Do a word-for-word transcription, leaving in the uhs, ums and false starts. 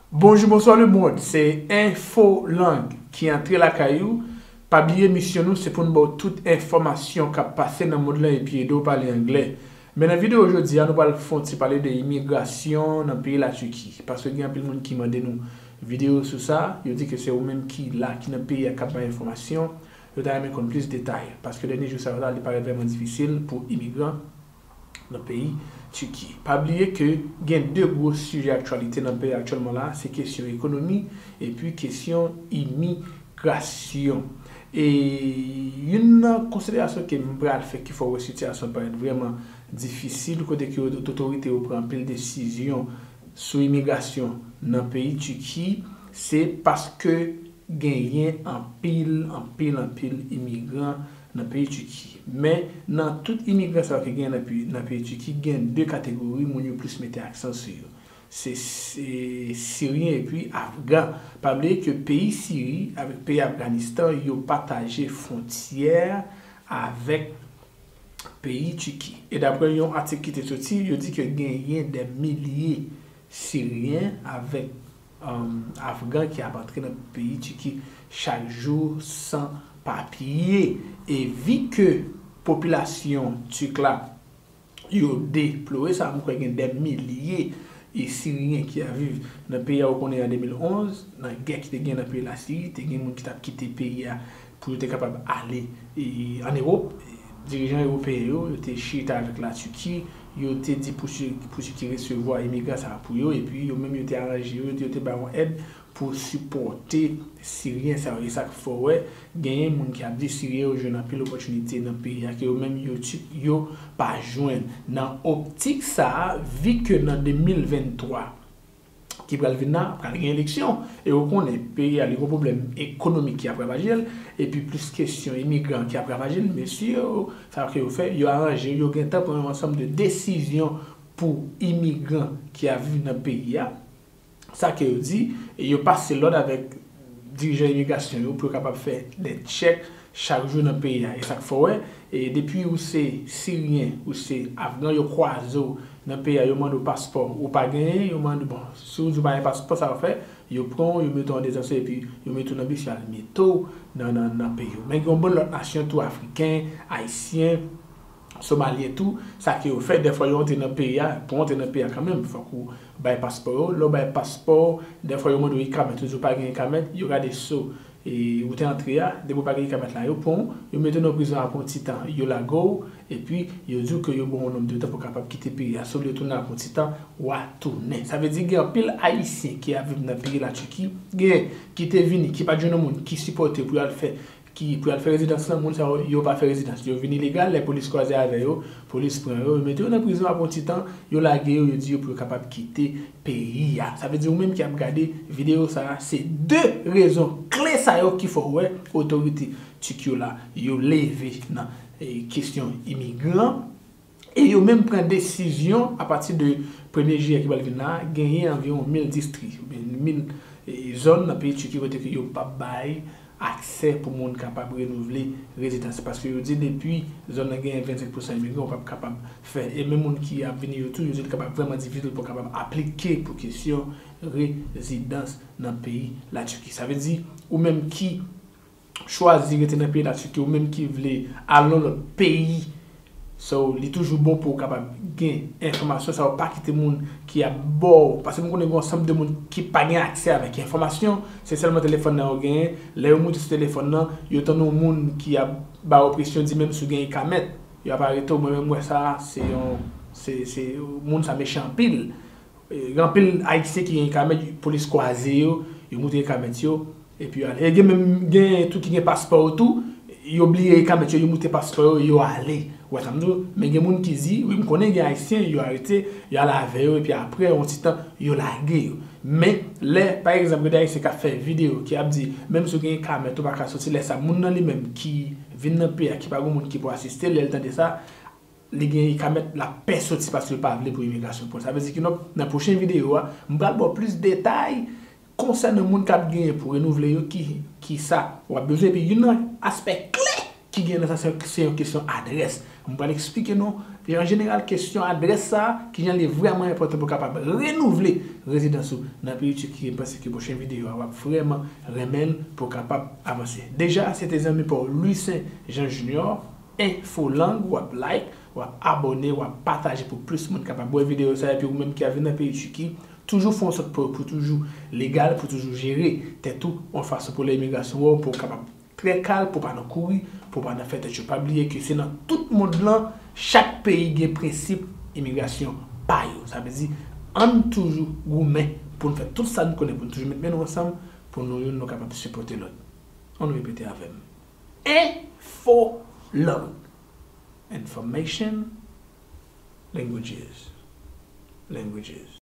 Bonjou, bonswa lemonn, se Enfolang ki antre lakay ou. Pa bliye misyon nou se pou n ba w tout enfòmasyon k ap pase nan mond lan epi ede w pale anglè. Men nan videyo jodi a, nou pral fè yon ti pale de imigrasyon nan peyi Latiki. Paske gen anpil moun ki mande nou videyo sou sa, yo di ke se ou menm ki la, ki nan peyi a k ap bay enfòmasyon, yo ta renmen konn plis detay. Paske dènye jou sa yo la, li parèt vrèman difisil pou imigran nan peyi Tiki. Pa bliye ke gen de gwo sijè aktyalite nan peyi aktyèlman la, se kesyon ekonomi epi kesyon imigrasyon. E youn nan konsiderasyon ke m pral fè ki fè w wè sitiyasyon parèt vrèman difisil, kote ke otorite yo pran anpil desizyon sou imigrasyon nan peyi Tiki, se paske genyen anpil, anpil, anpil imigran nan peyi Tiki. Men, nan tout imigran sa yo ki genyen nan peyi, nan peyi Tiki, gen de kategori moun yo plis mete aksan sou yo. Se, se Siryen epi Afgan. Pa bliye ke peyi Siri avèk peyi Afganistan, yo pataje fwontyè avèk peyi Tiki. E daprè yon atik ki te soti, yo di ke genyen dè milye Siryen avèk, um, Afgan ki ap antre nan peyi Tiki chak jou san papye. E vi ke popilasyon Tik la, yo deplore sa, m kwè gen dè milye e Siryen ki ap viv nan peyi a. Ou konnen an de mil onz, nan gè ki te gen nan peyi Lasiri, te gen moun ki t ap kite peyi a pou yo te kapab ale, e, ann Ewòp. Dirijan ewopeyen yo, yo te chita avèk Latiki, yo te di pou Ti-, pou Tiki resevwa imigran sa a pou yo, epi yo menm yo te aranje yo, yo te ba yon èd pou sipòte Siryen sa yo. E sa k fè w wè, genyen moun ki ap di Siryen yo jwenn anpil opòtinite nan peyi a, ke yo menm yo, yo pa jwenn. Nan optik sa a, vi ke nan de mil venntwa, ki pral vin la, pral gen eleksyon. E ou konnen, peyi a, li gon pwoblèm ekonomik ki ap ravaje l, epi plis kesyon imigran ki ap ravaje l, mesye yo, sa ke yo fè, yo aranje, yo gentan pran yon ansanm de desizyon pou imigran ki ap viv nan peyi a. Sa ke yo di, e yo pase lòd avèk dirijan imigrasyon yo pou yo kapab fè de tchèk chak jou nan peyi a. E sa k fè w wè, e depi ou se Siryen, ou se Afgan, yo kwaze w nan peyi a, yo mande w paspò, ou pa genyen, yo mande, bon, si w di w pa gen paspò, sa w fè, yo pran w, yo mete w an detannsyon, epi yo mete w nan bis, y al mete w nan, nan, nan peyi w. Men gen yon bann lòt nasyon tou, Afriken, Ayisyen, Somalyen tou, sa ke yo fè, dèfwa yo antre nan peyi a, pou antre nan peyi a kanmenm, fòk ou bay paspò yo. Lè w bay paspò, dèfwa yo mande w ikamèt, ou di w pa gen ikamèt, yo gade so, e, ou te antre a, depi w pa gen ikamèt la, yo pran w, yo mete w nan prizon apre yon ti tan, yo lage w, epi yo di w ke yo ba w yon nonb de tan pou w kapab kite peyi a. Si w vle tounen apre yon ti tan, w a tounen. Sa vle di gen anpil Ayisyen ki ap viv nan peyi Latiki, gen ki te vini, ki pa t jwenn yon moun ki sipòte pou y al fè ki pou y al fè rezidans lan, moun sa yo, yo pa fè rezidans. Yo vin ilegal, lè polis kwaze avè yo, polis pran yo, yo mete yo nan prizon apre yon ti tan, yo lage yo, yo di yo pou yo kapab kite peyi a. Sa vle di ou menm ki ap gade videyo sa a, se de rezon kle sa yo ki fè w wè otorite Tik yo la, yo leve nan, e, kesyon imigran. E yo menm pran desizyon apati de premye jiyè ki pral vin la, genyen anviwon mil distri, oubyen mil, e, zòn nan peyi Tiki kote ke yo p ap bay aksè pou moun kapab renouvle rezidans. Paske yo di depi zòn nan genyen vennsenk pousan imigran, ou p ap kapab fè. E menm moun ki ap vini yo tou, yo di l kapab vrèman difisil pou w kapab aplike pou kesyon rezidans nan peyi Latiki. Sa vle di, ou menm ki chwazi rete nan peyi Latiki, ou menm ki vle al nan lòt peyi, so, li toujou bon pou w kapab gen enfòmasyon sa yo, pa kite moun ki ap ba w, paske m konnen gen yon ansanm de moun ki pa gen aksè avèk enfòmasyon, se sèlman telefòn nan yo genyen, lè yo moute sou telefòn nan, yo tann yon moun ki ap ba yo presyon, di menm si w gen ikamèt, y ap arete w, mwen menm m wè sa, se yon, se, se, moun sa mechan anpil. E, gen anpil Ayisyen ki gen ikamèt, polis kwaze yo, yo moute ikamèt yo, epi yo ale. E gen menm, gen tou ki gen paspò yo tou, yo bliye ikamèt yo, yo moute paspò yo, yo ale. Ou wè sa m di w? Men gen moun ki di, wi, m konnen gen Ayisyen, yo arete, yo ale avè yo, epi apre, yon ti tan, yo lage yo. Men, lè, pa egzanp, gen de Ayisyen k ap fè videyo, ki ap di, menm si w gen ikamèt, ou pa ka soti, lè sa, moun nan li menm ki vin nan peyi a, ki pa gen moun ki pou asiste l, lè l tande sa, li gen ikamèt, l ap pè soti paske l pa vle pou imigrasyon pran l. Sa vle di ki nan, nan pwochen videyo a, m pral ba w plis detay konsènan moun k ap genyen pou renouvle yo, ki, ki sa w ap bezwen. Epi youn nan aspè kle ki gen nan sa, se, se yon kesyon adrès. Mwen pral eksplike nou, an jeneral, kesyon adrès sa a, kijan li vrèman enpòtan pou w kapab renouvle rezidans ou nan peyi Tiki. Mwen panse ke pwochen videyo a w ap vrèman renmen l pou w kapab avanse. Deja, se te zanmi pa w Louis Saint Jean Junior, Infolang, w ap like, w ap abòne, w ap pataje pou plis moun kapab wè videyo sa a, epi ou menm ki ap vin nan peyi Tiki, toujou fè yon sòt pou, pou toujou legal, pou toujou jere tèt ou, yon fason pou lè imigrasyon wè w, pou w kapab trè kalm, pou w pa nan kouri, pou w pa nan fè tèt cho. Pa bliye ke se nan tout mond lan, chak peyi gen prensip imigrasyon pa yo. Sa vle di, ann toujou goumen pou n fè tout sa n konnen, pou n toujou met men nou ansanm, pou nou youn nou kapab sipòte lòt. Ann repete avè m. Infolang. Information, languages. Languages.